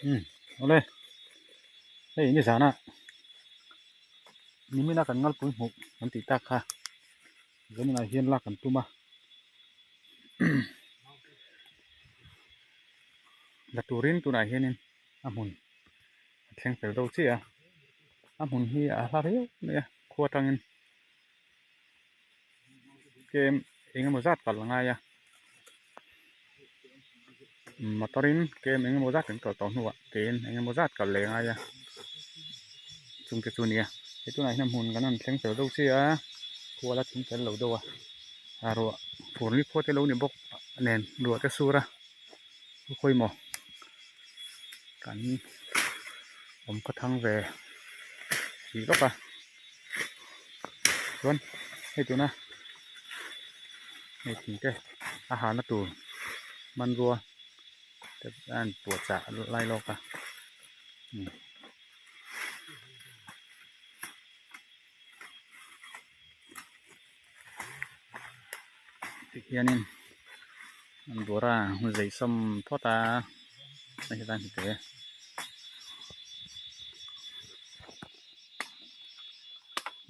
Umm awle hei nizana nimina kan ngalpui hmuh kan tih tak kha zaninah hian lak kan tum a la turin tunah hianin a hmun a thleng fel deuh chiah a a hmun hi a hla riau mai a khua atangin kem eng emaw zat kal a ngai a motor in kem eng emaw zat kan kal tawh hnuah kein eng emaw zat kal leh a ngai a chung te chu a ni a hei tunah hian hmun kan rawn thleng fel deuh chiah a khua la thleng fel lo deuh a a ruah fur ni khua te lo ni bawk nen ruah te sur a khawi maw kan awm khaw thang ve tih lawk a chuan hei tuna hei thing te a hahna tur hmanrua te a in puahchah lai lawk a Tikhianin an bawra zei sawm phawt a hei helai hmu te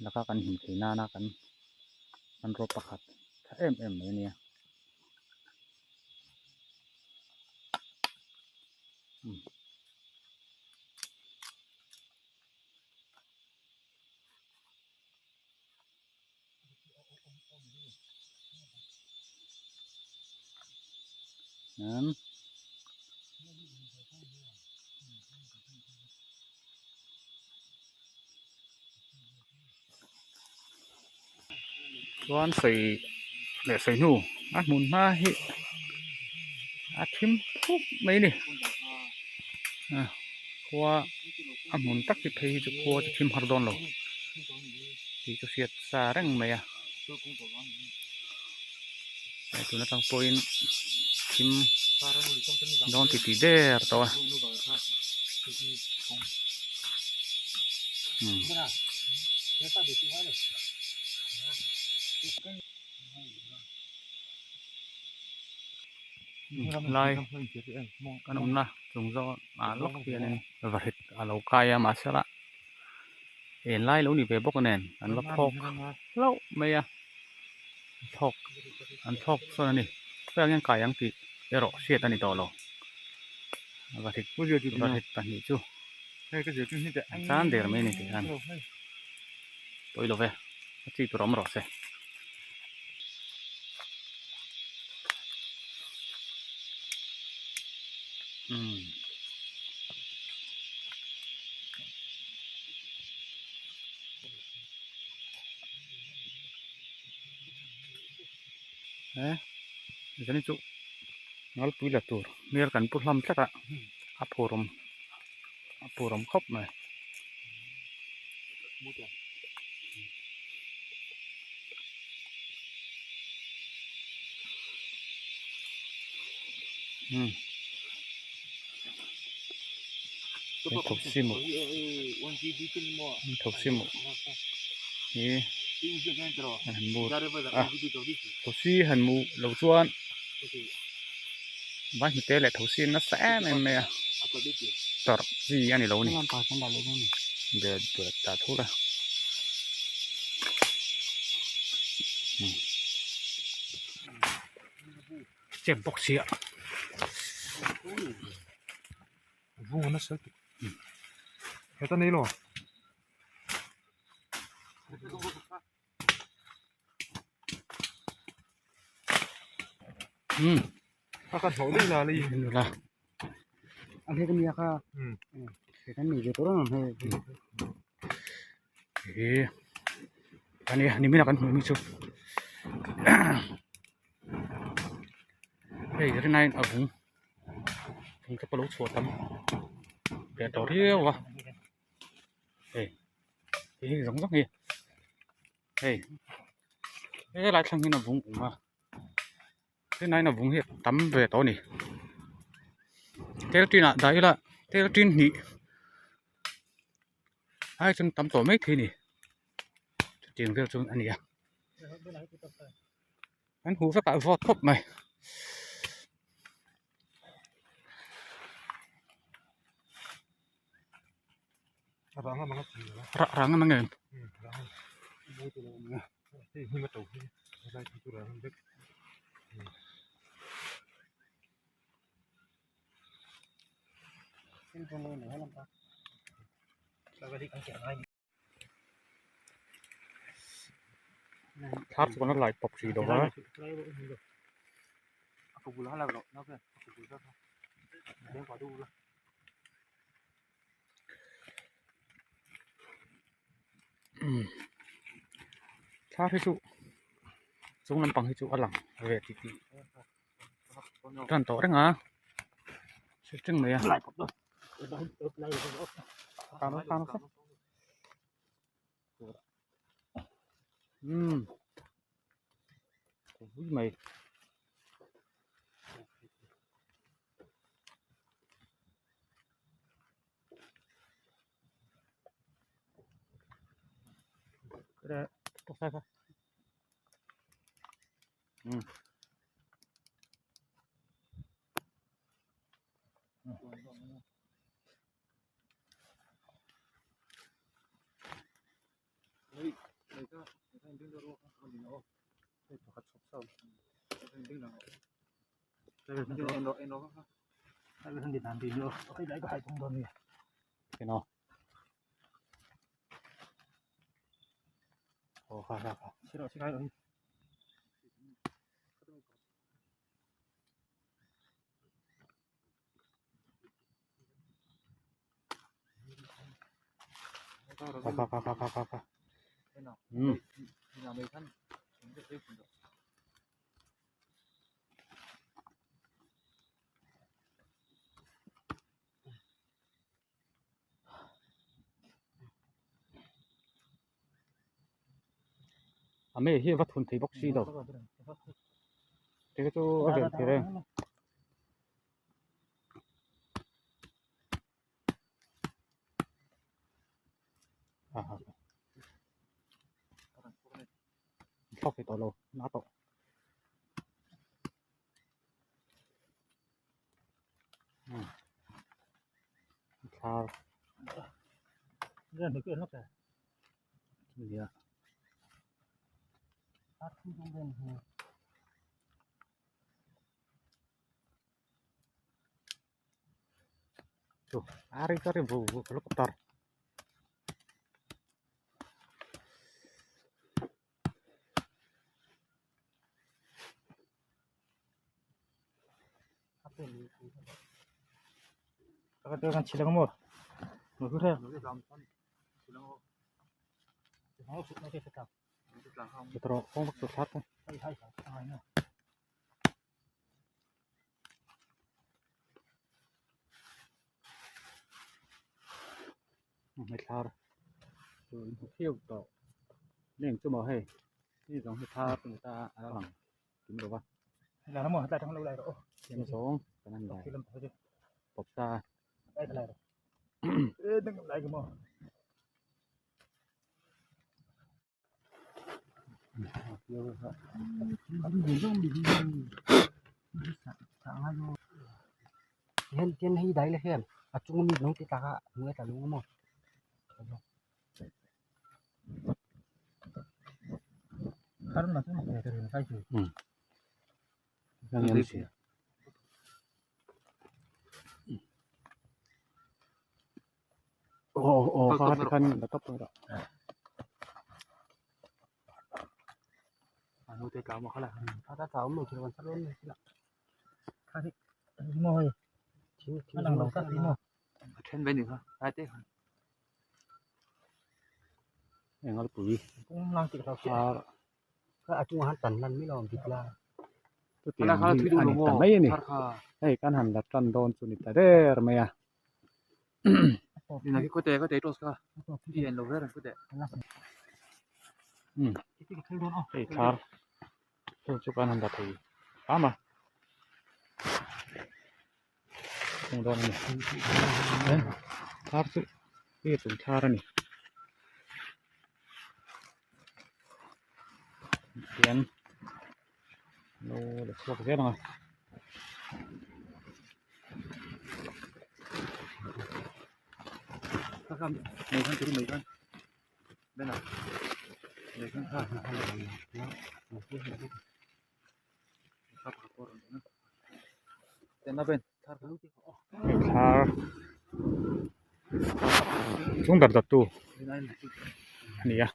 laka kan him theih nana kan hmanraw pakhat tha em em mai a nia. Chuan sawi leh sawi hnu a hmun hma hi a thim khup mai a ni khua a hmun tak hi phei hi chu khua chu thim har dawn lo tih chu hriat sa reng mai a hei tun atang pawhin thim dawn ti tih der tawh a lai kan awmna chung zawk ah lawk hianin vahrit a lo kai a mahse lah en lai lo ni ve bawk nen an va phawk hlauh mai a thlawk an thlawk sawn a ni khawiah nge an kai ang tih erawh hriat a ni tawh lo vahrit vahrit pahnih chu an chan der mai a ni tih hian pawi lo ve a chi tur awm rawh se. He zan hi chu ngalpui la tur hmel kan pu hlawm tlat a a phur awm a phur awm khawp mai. Hi an han mu a thosi han mu lo chuan vai hnute leh thosi nasa em em mai a tawrh chi a ni lo a ni dah thur a. Step bawk si a vung nasa lutuk heta nei lo a kan hlauh daih la lei la a he kan nia kha he kan nei ve tawh reng ang hei he ani nimina kan hmuh mi chu hei rinaiin a vung vung te pawh a lo chhuah tam leh tawh riau a hei hei zawng zawng hi hei helai thlang hian a vung awm a rinaiin a vung hi a tam ve tawh a ni tel tinah dah ila tel tin hnih ai chuan tam tawh maithei a ni chutiang vel chu a ni a. An huh vek ah vawt khawp mai. Rah rang ang em? Thar chu kan la lai pawp hrih lo va. Thar hi chu chung lampang hi chu a lang ve tih tih tan tawh reng a hre teng mai a. Umm vui mai umm. Kha kha kha kha kha kha umm a mei hi a va thun thei bawk si lo te chu a vel thei reng. Thlawk thei tawh lo na tawh. Thar nia. Tuh, ari kari bu bu helikopter. Hmethlar chu in hmu phiau tawh leng chu maw hei hei zawng hi thar chu ni ta a a lang kim lo va tlem zawng kan han lai pawp ta a. Hian tin hei dai la hian a chung ami lung ti tak a hnuai tla lung a maw. Aw aw kha tikhan la tawp tawh eng alpui chutiang hi a ni ta mai a ni hei kan han la tan dawn chu ni ta der mai a. Hei thar heng chu kan han la thei hram a heng dawn a ni thar chu hei chung thar a ni tian lo la chhuak zel ang a. Thar chung ber dawttu a ni a.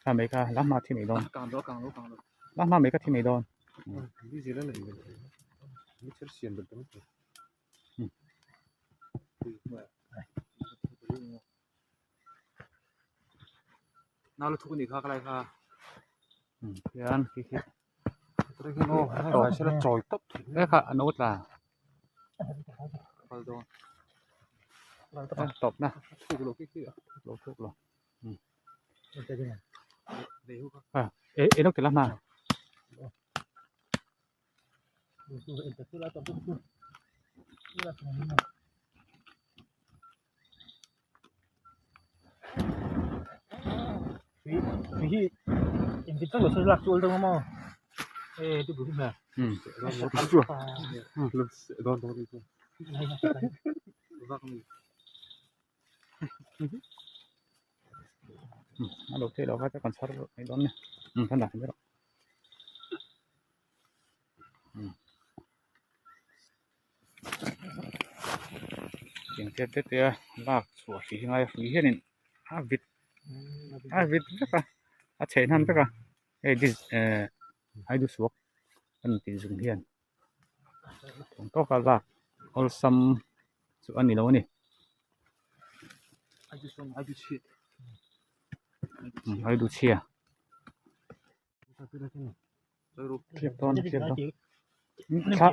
Kha mai kha la hma thi mai dawn la hma mai kha thi mai dawn. Hian khi khi he kha a no tla tawp na lo thuk lo e e lo ti la hma. A lo theih loh kha chuan kan chhar mai dawn nia kan dah mai rawh. Tiang te te te a lak chhuah hrih hi ngai a hrui hianin a vit a vit vek a a chhe hnan vek a hei this eh haidu suak a ni tih zung hian thawm tawka lak awlsam chu a ni lo a ni. Haidu chhia. Thlir dawn thlir dawn thla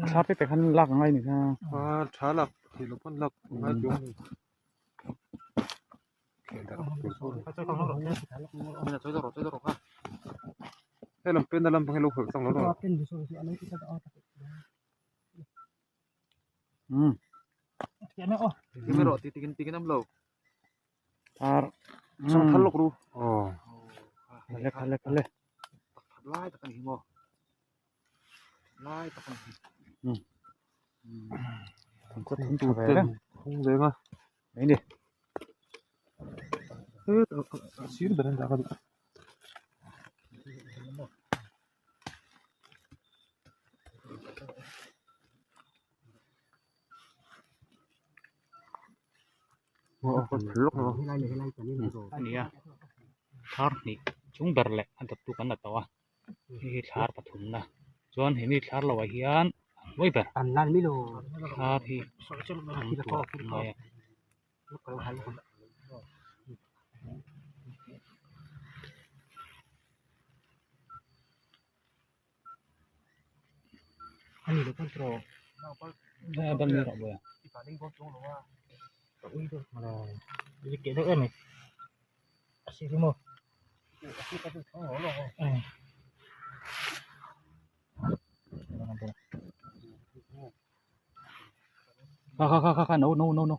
thla te te khan lak angai ni kha a tha lak thei lo pawn lak angai chu he lam pen na lam pang hi lo khalh tlang lo rawh Tar Sangthal lawk ru. Aw. Khale khale khale. Lai tak ani maw. Lai tak ani. Thung kawt thung tha ve reng. Thung reng a. Mai ni. He sir ber an dah ka duh. A ni a thar hnih chung ber leh a dawttu kan la tawh a hei hi thlar pathum na chuan he mi thlar loh ah hian a hnuai ber thlar hi awm tur a ngai a. Kha kha kha kha kha no no no no.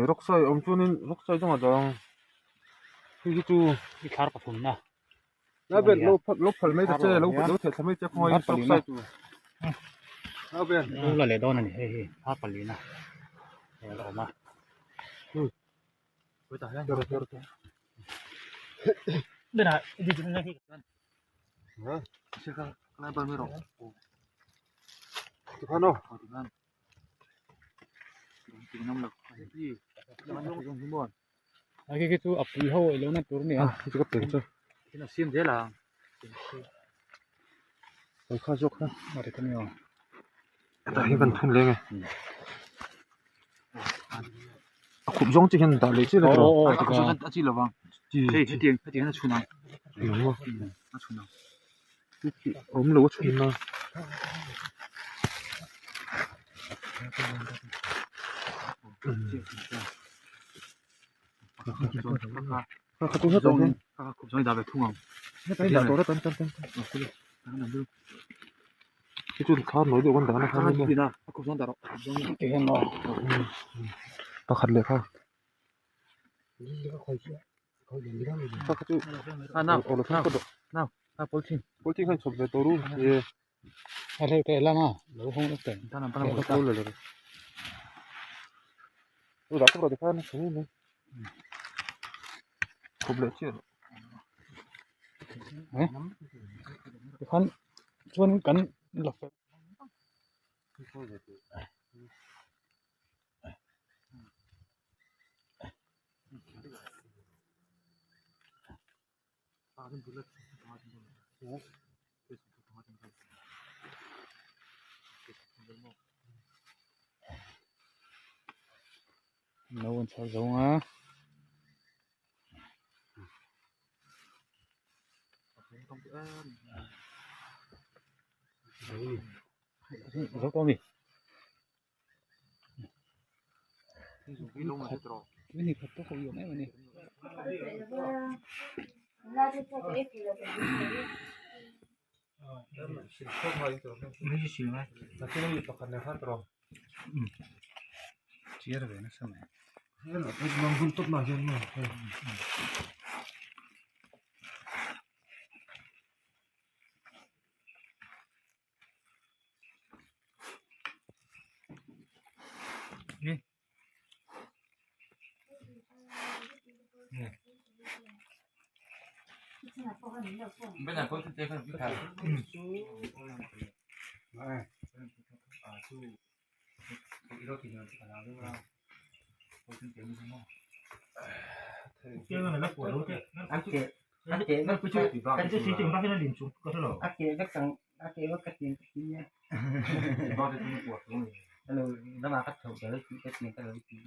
Rawksai awm chuanin rawksai zawng a dang hei hi chu i thlar pathumna na vel lo lo phal mai ta che lo lo theh thla mai che khawngaih rawksai tur na vel lo la leh dawn a ni hei hi thlar palina a la awm a. A khi khi chu a pui ho ilo na tur a ni a. A khup zawng chi hian dah leh chiah lo awm lo a chhun a. Pakhat leh kha polythene khan chhawp ve tawh ru chhawp leh chiah Tikhan chuan kan la fel. No an chhar zo ang a. Zo tawh a mi. Tui khat pawh ka ui awm em a ni. Chiar ve nasa mai.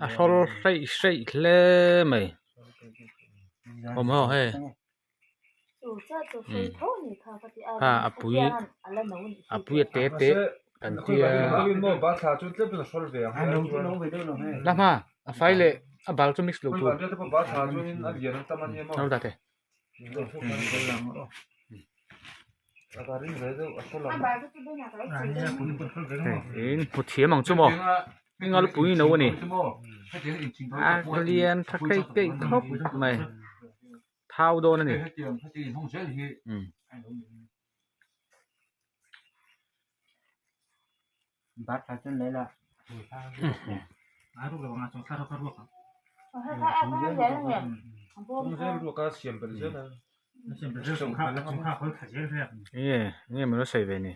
A hrawl hreih hreih hle mai awm ho hei ha a pui a pui a te te kan tia la hma a fai leh a bal chu mix loh tur lo dah teh. In hmu thiam ang chu maw ngalpui no a ni a lian tha keih keih khawp mai thau dawn a ni. Nge nge maw lo sawi ve ni.